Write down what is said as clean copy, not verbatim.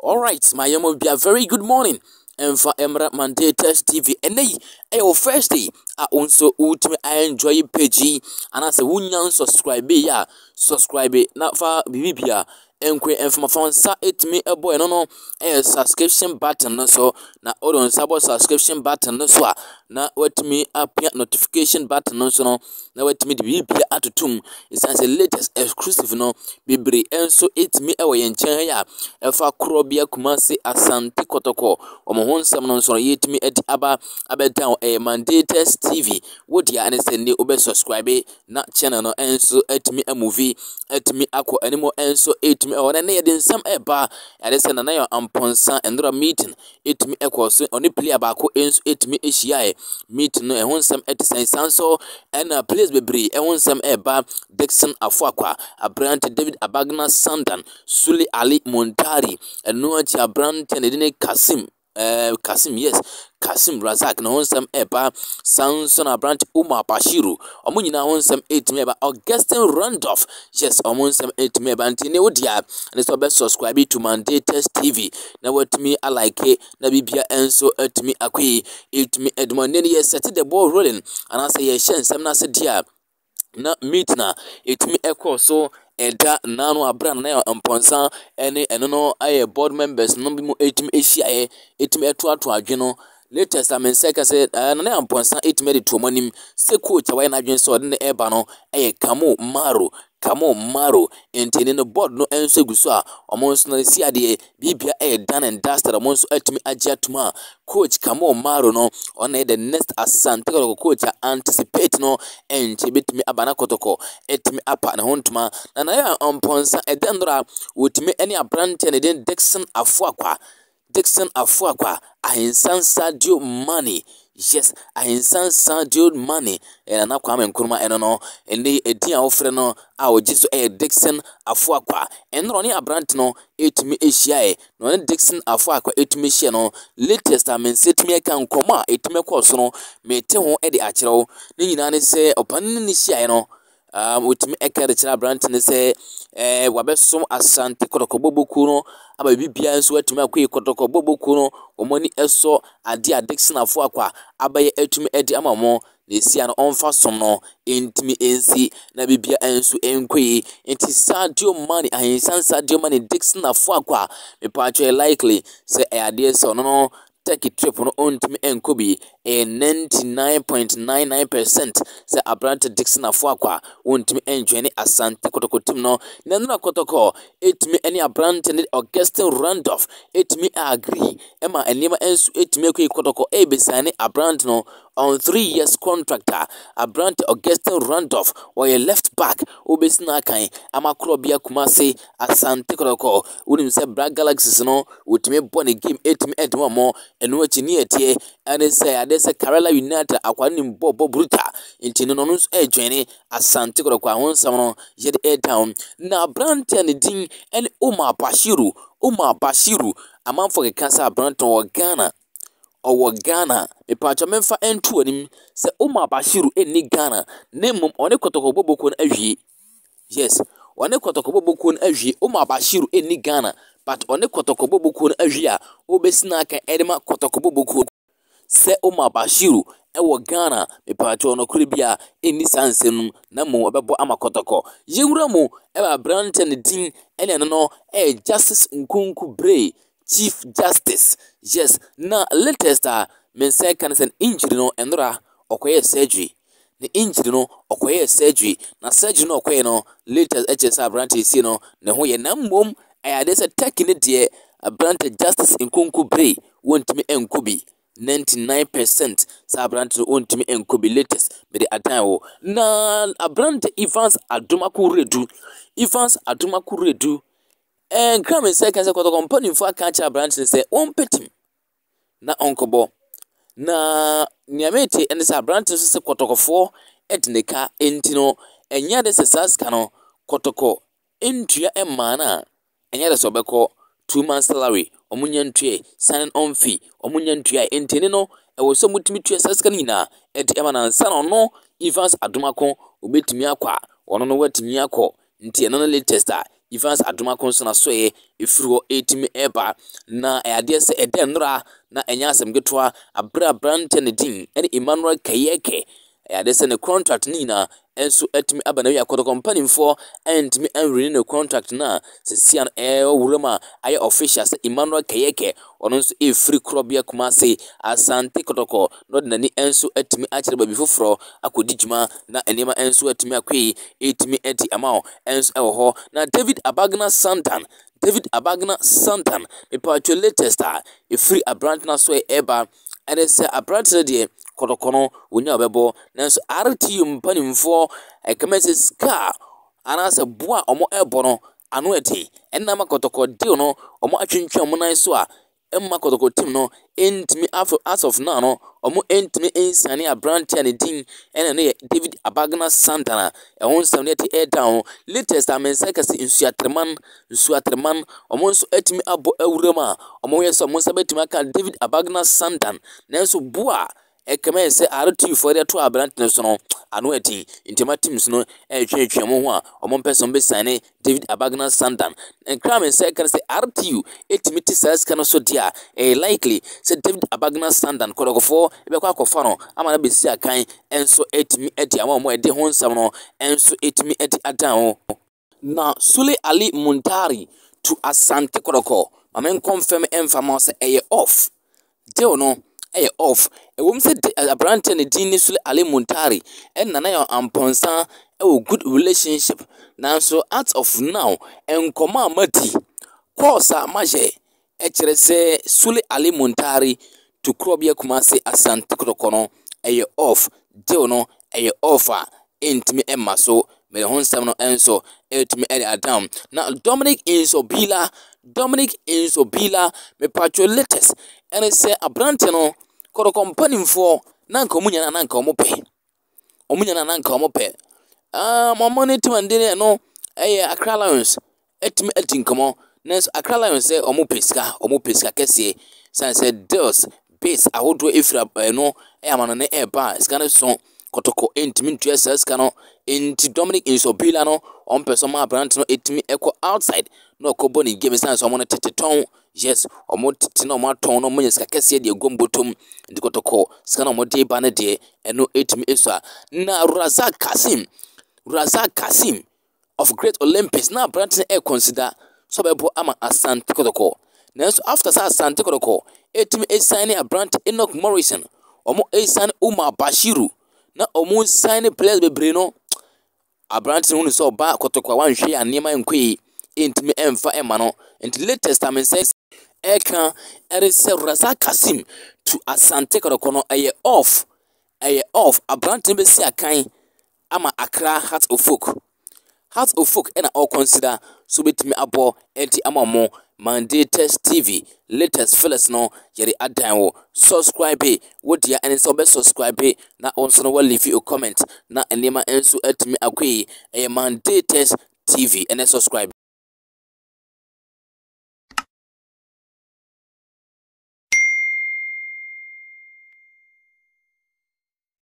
Alright, my yɛn mo bia very good morning. Ɛmfa mmra Mandators TV. Ɛnɛ yi ɛyɛ wo first day a wo nso wotumi enjoy page yi anaasɛ wonya nsubscribe yi a subscribe na fa biribi bia nkoe mfama fa nsa ɛtumi ɛbɔ ɛno no ɛyɛ subscription button no so na wode nsa bɔ subscription button no so a na watumi apia notification button no nso no na watumi de biribia atotom ɛsiane sɛ latest exclusive no bebree nso ɛtumi ɛwɔ yɛn nkyɛn ha yi a ɛfa korɔbea Kumasi Asante Kɔtɔkɔ wɔn ho nsɛm no nso no yɛtumi de aba abɛdan ɛyɛ Mandators TV wo deɛ ne sɛ ne wobɛ subscribe na channel no nso atumi amuvi atumi akɔ anim nso ɛtumi ɛwɔ na ne yɛde nsɛm ɛba ɛde sɛ Nana Yaw Amponsah nnora meeting ɛtumi ɛkɔ so ɔne player baako nso ɛtumi ɛhyiaeɛ meeting no ɛho nsɛm ɛte sɛn san so ɛna players bebree ɛho nsɛm ɛba Dickson Afoakwa aberante David Abagna Sandan Sule Ali Muntari ɛno akyi aberante ne de ne Kasim Kasim yes Kasim Razak ne ho nsɛm ɛba san nso na aberante Umar Bashiru wɔn nyinaa ho nsɛm ɛtumi ɛba Augustine Randolph yes wɔn nsɛm ɛtumi ɛba nti ne wo deɛ ne sɛ ɔbɛ subscribe to Mandators TV na watumi alike na bibia nso atumi akɔ yi ɛtumi ɛduma ne yɛ set the ball rolling anaasɛ yɛhyɛ nsɛm no ase deɛ a na meeting a ɛtumi kɔɔ so ɛda nnaano abere a Nana Mpɔnsa ne ɛno no ayɛ board members no bi mu ɛtumi hyiaeɛ ɛtumi ɛtoatoa adwene no latest a me nsa ka sɛ Nana Mpɔnsa ɛtumi de to wɔn anim sɛ coach a wayɛ n'adwene sɛ ɔde no ɛreba no ɛyɛ Kamo Maro Kamo Maro nti ne no board no nso gu so a wɔn nso no si adeɛ Biribia ɛyɛ done and dusted ɔmo nso atumi agye atom a coach Kamo Maro no ɔno na ɛyɛ the next Asante Kɔtɔkɔ coach a anticipate no ɛnkyɛ bɛtumi aba na Kɔtɔkɔ atumi apa ne ho ntoma na na yɛ mpɔnsa ɛdɛ nnora wɔtumi ɛne aberanteɛ ne din Dickson Afoakwa Dickson Afoakwa Ahensan Sadio Mane yes Ahensan Sadio Mane ɛna na Kwame Nkrumah ɛno no ɛne ɛdin a wɔfrɛ no a ɔgye so ɛyɛ Dickson Afoakwa ɛnora ɔne aberante no ɛtumi hyiaeɛ na ɔne Dickson Afoakwa ɛtumi hyia no latest a me nsa ɛtumi ɛka nkɔmmɔ a ɛtumi ɛkɔɔ so no mete ho de akyerɛ wo ne nyinaa ne sɛ ɔpanin ne ne hyiaeɛ no ɔtumi ɛka de kyerɛ aberante no sɛ ɛɛ wabɛsom Asante Kɔtɔkɔ bɔbɔkuo no ama biribiara nso atumi akɔ yi Kɔtɔkɔ bɔbɔkuo no wɔn ani ɛsɔ adeɛ a Dickson Afoakwa abɛyɛ atumi ɛde ama wɔn na esia no ɔmfa som no ntumi nsi na bibia nso nkɔ yi nti Sadio Mane ahensan Sadio Mane Dickson Afuakwa mepatwɛ yɛ likely sɛ ɛyɛ adeɛ sɛ ɔno no Turkey trip no ɔntumi nkɔ bi ɛyɛ 99.99% sɛ aberante Dickson Afuakwa wɔntumi njoine Asante Kotoko team no na nnora Kotoko ɛtumi ne aberante ne Augustine Randolph ɛtumi agree ɛma nneɛma nso ɛtumi akɔ yi Kotoko ɛbɛsan ne aberante no on 3 years contract a aberante Augustine Randolph ɔyɛ left back obesi n'akan ama korɔbea Kumase Asante Kɔtɔkɔ wonim sɛ Black Galaxies no wotumi bɔ ne game ɛtumi ɛde wɔn ɛno akyi ne ɛteɛ ɛne sɛ adeɛ sɛ Karela United akwa ne bɔ bɔ bruta nti no no nso ɛredwene Asante Kɔtɔkɔ a ho nsɛm no yɛde ɛredown na aberante a ne din ɛne Umar Bashiru Umar Bashiru amanfoɔ keka sɛ aberante wɔ Ghana ɔwɔ Ghana. Mepatwa memfa nto anim sɛ Umar Bashiru nni Ghana na mmom ɔne Kɔtɔkɔ bɔbɔ kuo no awie. Yes, ɔne Kɔtɔkɔ bɔbɔ kuo no awie. Umar Bashiru nni Ghana but ɔne Kɔtɔkɔ bɔbɔ kuo no awie a ɔbɛsi n'akan ɛde ma Kɔtɔkɔ bɔbɔ kuo. Sɛ Umar Bashiru ɛwɔ Ghana, mepatwa ɔnɔkorɛ bi a ɛnni saa nsɛm no mu na mmom ɔbɛbɔ ama Kɔtɔkɔ. Yɛwura mu ɛwɔ aberanteɛ ne din ɛne ɛno no ɛyɛ Justice Nkunku Bray Chief Justice yes na latest a me nsa ka no sɛ injury no nnora ɔkɔyɛɛ surgery ne injury no ɔkɔyɛɛ surgery na surgery no ɔkɔyɛ no latest ɛkyerɛ sɛ aberante esie no ne ho yɛ na mmom ɛyɛ adeɛ sɛ Turkey ne deɛ aberante Justice Nkunku Bray wɔntumi nkɔ bi 99% sɛ aberante no wɔntumi nkɔ bi latest mede adan wo na aberante Evans Adomako Redu Evans Adomako Redu Ɛnkra me sɛ ka sɛ kɔtɔkɔ mpanimfoɔ aka akyerɛ aberante no sɛ ɔmpɛ tim na ɔnkɔbɔ. Na nea mete ne sɛ aberante no nso sɛ kɔtɔkɔfoɔ de ne ka nti no, ɛnyɛ ade sɛ saa sika no kɔtɔkɔ ntua mmaa no a, ɛnyɛ ade sɛ ɔbɛkɔ 2 months salary wɔn nya ntua, signing on fee wɔn nya ntua. Nti ne no ɛwɔ sɛ wɔtumi tua saa sika no nyinaa ɛde ma no ansa na ɔno Evans Adomako obetumi akɔ a ɔno no watumi akɔ. Nti ɛno no latest a Evans Adomako nso n'asoɛeɛ ɛfiri hɔ ɛretumi ɛreba. Na ɛyɛ adeɛ sɛ ɛdɛ nnora na ɛnyɛ asɛm ketewa aberɛ a aberanteɛ ne din ɛne Emmanuel Kɛyɛkɛ ɛyɛ adeɛ sɛ ne contract no nyinaa nso atumi aba n'awie. Kɔtɔkɔ mpanimfoɔ antumi anrenew ne contract no a sesia no ɛwɔ wuram a ayɛ official sɛ Emmanuel Kɛyɛkɛ ɔno nso ɛrefiri korɔbea Kumase Asante Kɔtɔkɔ na ɔde n'ani nso atumi akyerɛ baabi foforɔ akɔdi dwuma na nneɛma nso atumi akɔ yi ɛretumi adi ama wo nso ɛwɔ hɔ. Na David Abagna Santan, David Abagna Santan, mepatwo latest a ɛfiri aberante no so ɛreba ɛne sɛ aberante no deɛ kɔtɔkɔ no wɔnya ɔbɛbɔ, nanso RTU mpanimfoɔ ɛkɛmɛ sɛ sika a anaasɛ boa a wɔn ɛrebɔ no ano ɛden ɛnam kɔtɔkɔ deal no wɔn atwentwɛn wɔn nan so a ɛmma kɔtɔkɔ team no ntumi as of now no wɔn ntumi nsiane aberante a ne din ɛna no yɛ David Abagna Santana. Ɛho nsɛm no yɛte ɛda ho latest a me nsa kɛse Nsuatreman, Nsuatreman wɔn nso atumi abɔ awura mu a wɔyɛ sɛ wɔn nsa bɛtumi aka David Abagna Sandan, nanso boa Ɛkame sɛ RTfoɔ de ato aberante no so no, ano yɛ den. Nti ama teams no retweetwee wɔn ho a wɔmpɛ sɛ wɔbɛsiane David Abagna Sandan. Nkra me nsa ɛka no sɛ RTU ɛtumi te saa sika no so deɛ a, ɛyɛ likely sɛ David Abagna Sandan kɔdɔkɔfoɔ bɛkɔ akɔfa no ama no abɛsi akan nso ɛtumi de ama wɔn a ɛde ho nsɛm no nso ɛtumi de adan ho. Na Sule Ali Muntari to Asante Kɔtɔkɔ ma me nkɔmfɛm mfa ma wo sɛ ɛyɛ off. Deal no ɛyɛ off. Ɛwom sɛ de aberanteɛ ne din ne Sule Ali Muntari ɛne Nana Yaw Amponsah ɛwɔ good relationship, nanso as of now nkɔmmɔ a madi, calls a mayɛ Ɛkyerɛ sɛ Sule Ali Muntari to korɔbea Kumasi Asante Kotoko no ɛyɛ off, deal no ɛyɛ off a ɛntumi mma so. Mede ho nsɛm no nso ɛretumi ɛde adan. Na Dominic Nsobila, Dominic Nsobila, mepatwo latest ɛne sɛ aberante no Kotoko mpanimfoɔ na nka wɔn nyinaa na nka wɔn pɛ. Wɔn nyinaa na nka wɔn pɛ. Um, wɔn ne team de no ɛyɛ Accra Lions atumi adi nkɔmmɔ. Nanso Accra Lions sɛ wɔpɛ sika, wɔpɛ sika kɛseɛ. Sane sɛ deals, bids ahodoɔ ɛfiri ɛno ɛyɛ amanɔne ɛreba a sika no so kɔtɔkɔ ntumi ntua saa sika no. Nti Dominic Nsobila no wɔmpɛ sɛ wɔn aberante no ɛtumi ɛkɔ outside na ɔkɔbɔ ne game sane sɛ wɔn no tete tɔn. Yes, wɔn tete na wɔn atɔn na wɔn anya sika kɛseɛ de agu wɔn bɔtɔm. Nti kɔtɔkɔ sika na wɔde ba no deɛ ɛno ɛtumi ɛsua. Na Razak Kasim, Razak Kasim of Great Olympics na aberante no ɛreconsider sɛ ɔbɛbɔ ama Asante Kɔtɔkɔ. Nanso after sɛ Asante Kɔtɔkɔ ɛtumi ɛsign ne aberante Enoch Morrison, wɔn ɛsign Umar Bashiru, na wɔn sign ne players bebree no, aberante no hunu sɛ ɔba Kɔtɔkɔ a wanhwɛ a nneɛma nkɔ yi ɛntumi ɛmfa ɛma no. Nti latest a me nsa ɛka ɛne sɛ Razak Kasim to Asante Kɔtɔkɔ no ɛyɛ off, ɛyɛ off. Aberante no bɛsi akan ama Accra Hearts of Oak. Hearts of Oak na ɔreconsider so obetumi abɔ de ama wɔn. Mandatus TV latest feelings no yɛde adan wo. Subscribe wo dea ɛne sɛ wobɛ subscribe na wo nso no wa leave a comment na nneɛma nso atumi akɔ yi. Ɛyɛ Mandatus TV ɛne subscribe.